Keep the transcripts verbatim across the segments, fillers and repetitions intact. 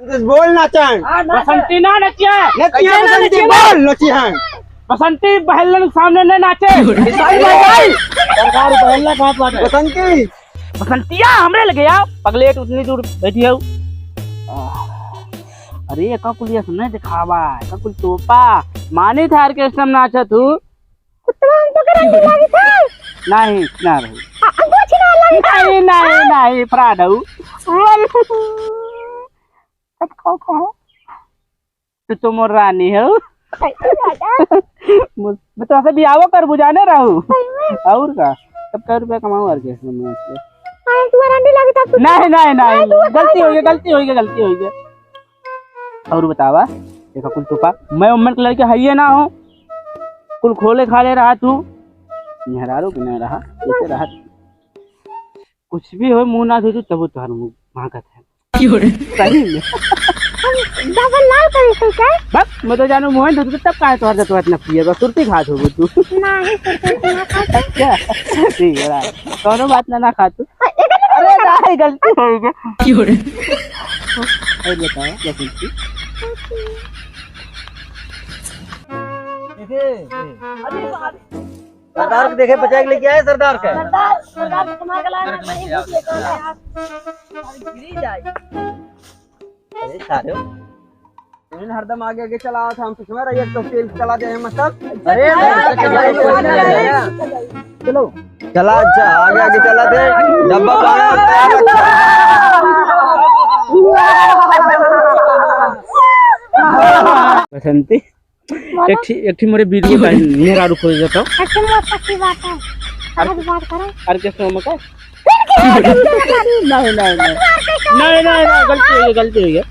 बोल नाचन। बसंती ना नचिए। नचिए कैसे ना बसंती, नचिए? बोल नचिए। बसंती बहलन सामने न नाचे। भाई, भाई। सरकार बहला कहाँ बाटे? बसंती। बसंतिया, हमरे लगे आओ। पगलेट उतनी दूर बैठी हो। अरे, एका कुल यस नहीं दिखावा, एका कुल तोपा। मानी था orchestra में नाचा तू। कुत्तवा हमको करंडी लागी था। नहीं, ना रही। आ, हमको छिना लागी था। नहीं, नहीं, नहीं, fraud हऊ। अब खाओ, खाओ। तू तो मोर रानी हो। सही में राजा। मुझ-, मैं तो ऐसे बियाहो करबू जाने रहू। सही में। और का? तब कै रुपया कमाऊ orchestra में? हाँ, तुम्हारा नहीं लगे तब तो नहीं, नहीं, नहीं, नहीं, तू गलती हो गई, गलती हो गई, गलती हो गई। और बतावा, देखा कुल तोपा, मैं उम्मन के लड़के हइये ना हो, कुल खोले खाले रहा तू, मेहरारू के नहीं रहा, ऐसे रहा। कुछ भी हो, मुंह ना धो तू, तब तोहर मुंह महकत है। क्यों रे? सही में। हम डबल लाल करी थे क्या? बस, मैं तो जानू मोहन धो तू, तब काहे तोहर जतवा इतना पिए बा, सुरती खात हो तू। नहीं, सुरती ना खाते। क्या? ठीक है, राय। कौनो बात ना, ना खा तू। अरे, नहीं, गलती हो गई। क्यों रे? और बताओ, क्या सुनती? देखे, सरदार के देखे, बचा के लेके आए सरदार के। सरदार, सरदार के कमा के लाया ना, कहीं घुस लेके आया। गिरी जाए। अरे सारे, इन हरदम आगे आगे चला था, हम पिछवा रहिए तो तेल चला दे हम सब। अरे, चलो। चला, अच्छा, आगे आगे चला दे। डब्बा पाना तैयार रखा। बसंती, बोलो। एक ठी, एक ठी मोरे वीडियो का मेहरारू खोज देता हूँ। अच्छी बात, अच्छी बात है। और आज बात करो। और किस में का? नहीं, नहीं, नहीं। नहीं, नहीं, नहीं, गलती हो गई, गलती हो गई।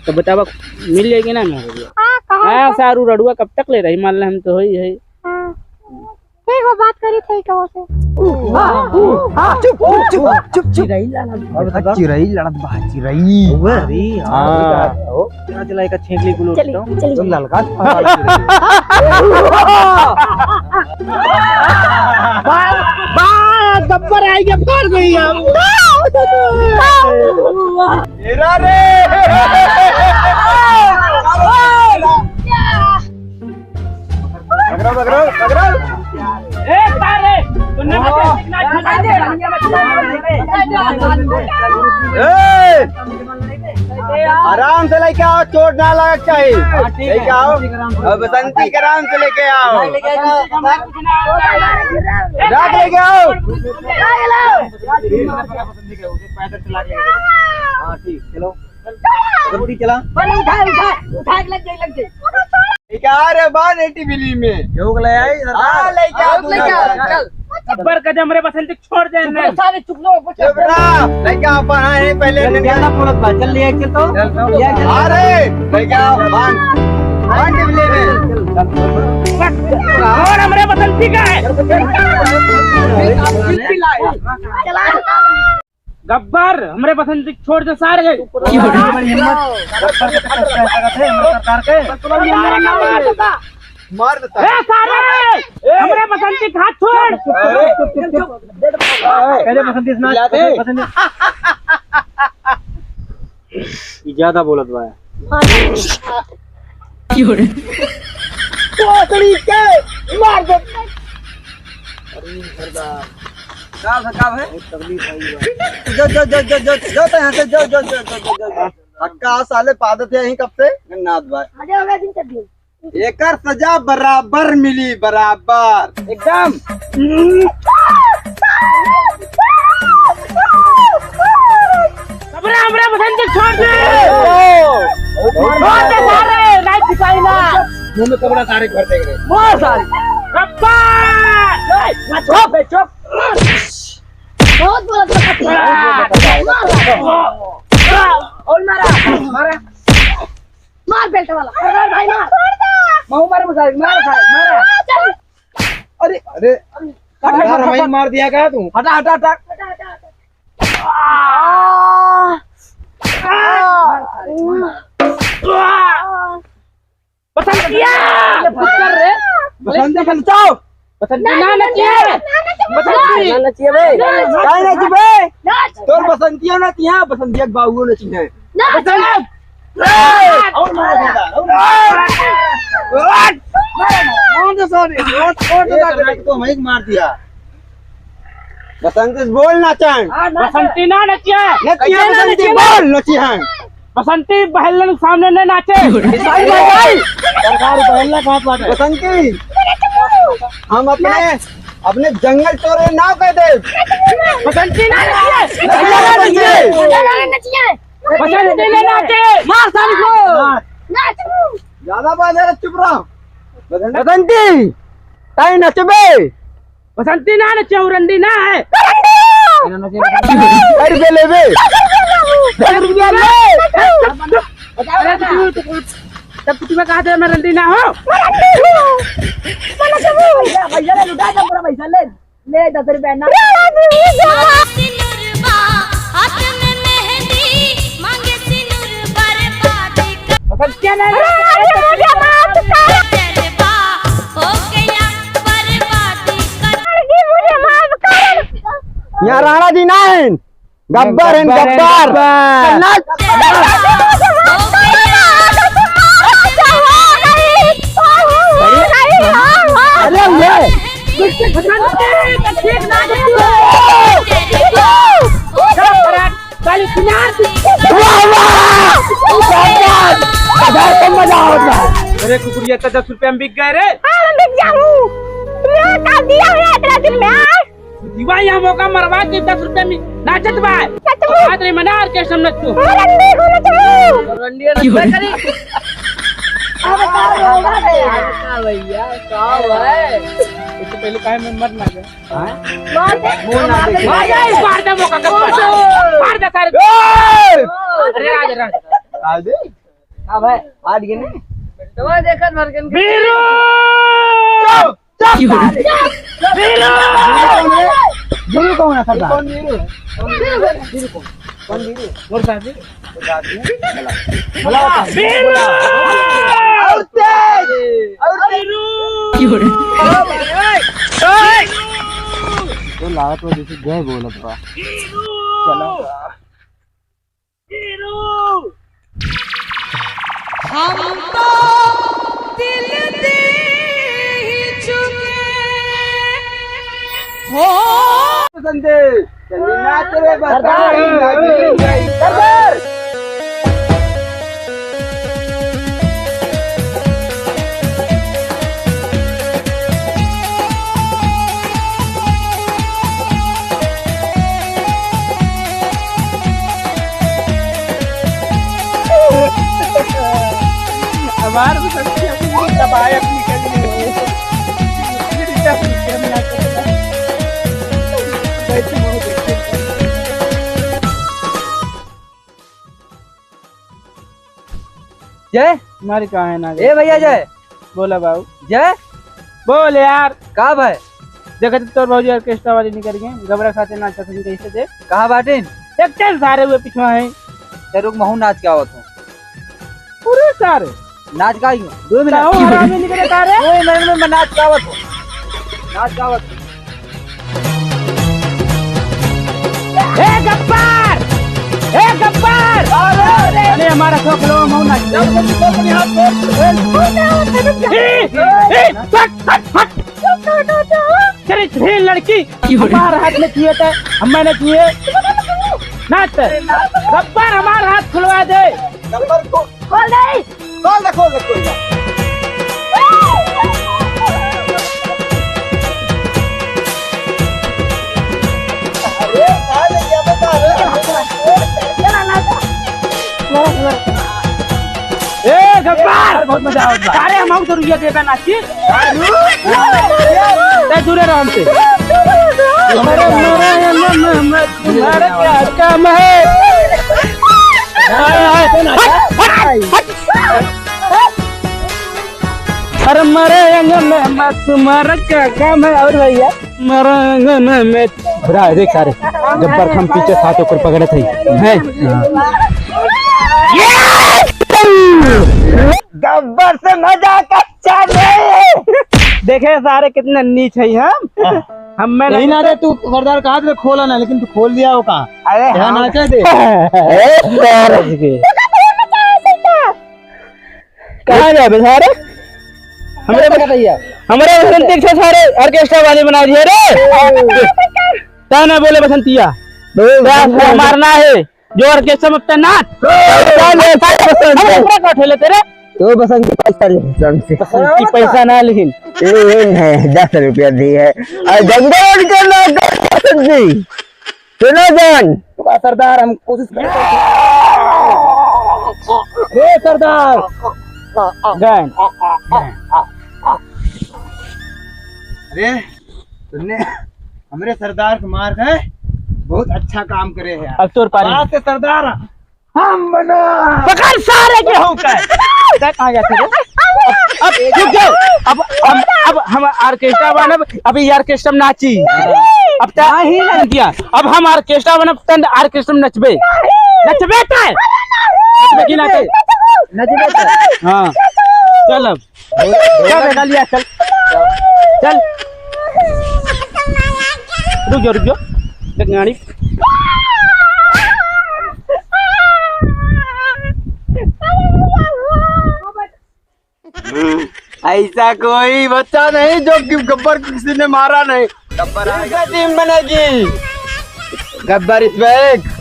तो बतावा, मिल जाएगी ना मेहरारू? हाँ, कहाँ हाँ, है? सारू रड़ुआ कब तक ले रही? मान ले हम तो होई है। हाँ। ठीक हो, बात करी थे कहो से। हाँ, चुप, चुप, चुप, चुप। चिरई लड़त बा। चिरई लड़त बा, चिरई। अरे, हाँ। हाँ। चला, चला, एक छेंकली गुलो चली, उठाओ। चली। तो ललका। बा, बा, गब्बर आई के फाड़ गई हम। तेरा रे। पकड़ो, पकड़ो, पकड़ो। ए, सारे, तू ना नाचे, ना नाचे। ए, आराम से लेके आओ, चोट ना लगा चाहिए। हाँ, ठीक है। लेके आओ। अब बसंती के आराम से लेके आओ। रख लेके आओ। हाँ, ठीक, चलो। जल्दी चला। पहले उठा, उठा, उठा के लग जाए, लग जाए। क्या रे, बान एटी बिली में? क्यों ले आई? हाँ, लेके आओ, लेके आओ, चल। गब्बर कदम रे बसंती छोड़ दे इन्हें। सारे चुप लो, चुप रहा। लेके आओ, पर हाँ, ये पहले चल, इन्हें ज्यादा बोलत बा, चल ले, चल तो। चल तो। ले, चल। अरे, लेके आओ, बान। बान एटी बिली में। और हमरे बसंती का है। चला। गब्बर, हमरे बसंती के छोड़ दे सारे। क्यों रे? बड़ी हिम्मत, गब्बर के चक्कर में आ सकत है, हमरे सरकार के। मार देता है। ए सारे, हमरे बसंती के हाथ छोड़। अरे, चुप, चुप, चुप, चुप। पहले बसंती सुना, पहले बसंती। ई ज्यादा बोलत बा। क्यों रे? कोतड़ी के मार दे। अरे सरदार। का भा, का भा? बहुत तकलीफ आई बा। जो, जो, जो, जो, जो, जो, तो यहाँ से, जो, जो, जो। हक्का साले पादत है यहीं कब से? गन्नाथ भाई। आगे होगा दिन तक दिन। एकर सजा बराबर मिली, बराबर। एकदम। कपड़ा हमरा बसंत छोड़ दे। ओ। छोड़ दे सारे, नहीं छिपाई ना। मुंह में कपड़ा सारे भर देंगे। मार सारे। कप्पा। ए, मत चुप बे, चुप। बहुत बोलत बा। मार। और मारा, मारा। मार बेल्ट वाला, अरे भाई मार। छोड़ दे। महू मार मुसाफिर, मार भाई, मार। चल। अरे, अरे, काट, काट, यार, काट, हमें काट। मार दिया क्या तू? हटा, हटा, हटा। हटा, हटा, हटा। आ! आ! बसंतिया! ये पकड़ रे। बसंती बचाओ। बसंती ना नचिए। बसंती। ना नचिए बे। काहे नचिबे? नाच। तोर बसंतिया नचिए, बसंतिया के बाबुओ नचिए। नाच। बसंत। तो sorry, छोड़, छोड़ दे एक ना। Right को वहीं मार दिया। बसंती बोल नाचन। हाँ, नाचन। बसंती ना नचिए। नचिए कैसे ना बसंती नचिए? बोल नचिए। बसंती बहलन सामने न नाचे। भाई, भाई, भाई। सरकार बहलन का बात है। बसंती, हम अपने, अपने जंगल चोर के नाव कह दे। बसंती ना नचिए। नचिए, नचिए। बसंती ना नचिए। बसंती ना नचिए। मार साली को। नाच। ज्यादा बात है, चुप रहो। बसंती, ताई नचबे। बसंती ना नचे, उरंडी ना है। अरे बे ले बे। अरे रुपया ले। अरे तू, तू, तब तू तुम्हें कहा दे मैं रंडी ना हो। भैया, भैया ने लुटा दे पूरा पैसा, ले, ले दस रुपया ना। सिनुरबा, हाथ में मेहंदी, मांगे सिनुर बर्बादी का। बसंती ना नचे। मुझे माफ कर। यहाँ राणा जी ना है, गब्बर है, गब्बर है, गब्बर। गब्बर। चल नाच। अरे ले। वाह, वाह। शाबाश। हजार कम मजा आवत बा। अरे कुकुरिया, तो दस रुपया में बिक गए रे। हाँ, हम बिक जाऊँ। ये का दिया है इतना दिन में, हाँ? दिवा यहाँ मौका मरवा के दस रुपया में नाचत बा। सच में? बात नहीं मना, orchestra में नचतू। हाँ, रंडी को नचबू। रंडी नचबे करी। अब का होगा रे? का भैया, का है? इससे पहले काहे में मत नाचे। हाँ? मार दे। मुंह ना देखे। मार दे, मार दे, मौका कर। मार दे सारे। ए! अरे राज, राज। आ दे। अब है, हार गए ने। तो देखत भर के बीरू! चुप! चुप! बीरू! बीरू कौन है सरदार? कौन बीरू? कौन बीरू? कौन बीरू? मोर साथी। बुलाओ, बुलाओ। बीरू! और तेज! और तेज! बीरू! तो लागत बा जैसे जय बोलत बा। चलो। हम तो दिल दे ही चुके हो। संदेश, चलिए नाच रे बता। सरदार। सरदार। हमार भी सच्ची अपनी दबाए अपनी कमी हो। जय। मारी कहाँ है ना? ए भैया जय। बोला बाबू। जय। बोल यार। का भाई? देखत तोर भौजी orchestra वाली निकल गई, गबरा खाते नाचत हन कैसे दे? कहाँ बाटिन? एक चल सारे हुए पिछवा है। ते रुक, महू नाच के आवत हूँ। अरे सारे। नाच का ही हूँ? दो मिनट। काहो हरामी निकले का रे? दो मिनट में मैं नाच के आवत हूँ। नाच के आवत हूँ। ए गब्बर! ए गब्बर! अरे, अरे, अरे, हमारा शौक लो, मौन नाच। जब तुम तो अपने हाथ में ए, ए, ए, हट, हट, हट। तेरी ढील लड़की, हमारे हाथ में किए थे, हम मैंने किए। नाच। गब्बर हमारा हाथ खुलवा दे। गब्बर को खोल दे। खोल दे, खोल दे, खोल दे। अरे, कहाँ ले गया बता रहे? ए, गब्बर! बहुत मजा आवत बा। अरे, हम आऊ तो रुइया देबे ना। ते दूरे रह हमसे। अरे मरे अंगन में तुम्हारा क्या काम है? हाय, हाय, हट, हट, हट। अरे मरे अंगन में तुम्हारा क्या काम है? और भैया, मरे अंगन में बुरा है, देख सारे, जब बरखा में पीछे साथ होकर पकड़त है, हैं? गब्बर से मजाक अच्छा नहीं। देखे सारे कितने नीच है हम। हम मैं यही नहीं नाते तू सरदार कहा थे खोला ना, लेकिन तू खोल दिया हो कहाँ? अरे यहाँ हाँ। नाचे थे। ए, सारे के। कहाँ जाबे सारे? हमरे हमरे बसंती के सारे orchestra वाले बना दिए रे। तै ना बोले बसंतिया। बोल, तै बोल। हमार ना है। जो orchestra में तै नाच। बोल, बोल, बसंती। हम ऊपर का उठे लेते रे। तो बसंती पैसा ले, बसंती। बसंती पैसा ना लेकिन। ये है, दस रुपया दी है। और गंगा रोड के ना बसंती। सुनो जान। सरदार, हम कोशिश करें। ए सरदार। गए। अरे, तुमने हमरे सरदार को मार के बहुत अच्छा काम करे है। अब तोर पारी। आज से सरदार हम बना। पकड़ सारे के हो का। तै कहाँ जाते रे? अब, अब रुक जाओ। अब, अब, अब हम orchestra बनब, अभी orchestra में नाची। अब तै नहीं ना किया। अब हम orchestra बनब, तन orchestra में नचबे। नचबे तै? नचबे कि ना तै? नचबे तै? हाँ। चल अब। चल बेटा, लिया, चल। चल। रुक जाओ, रुक जाओ। देख गाड़ी। ऐसा कोई बच्चा नहीं जो कि गब्बर को किसी ने मारा नहीं। गब्बर आ गया। टीम बनेगी। गब्बर is back।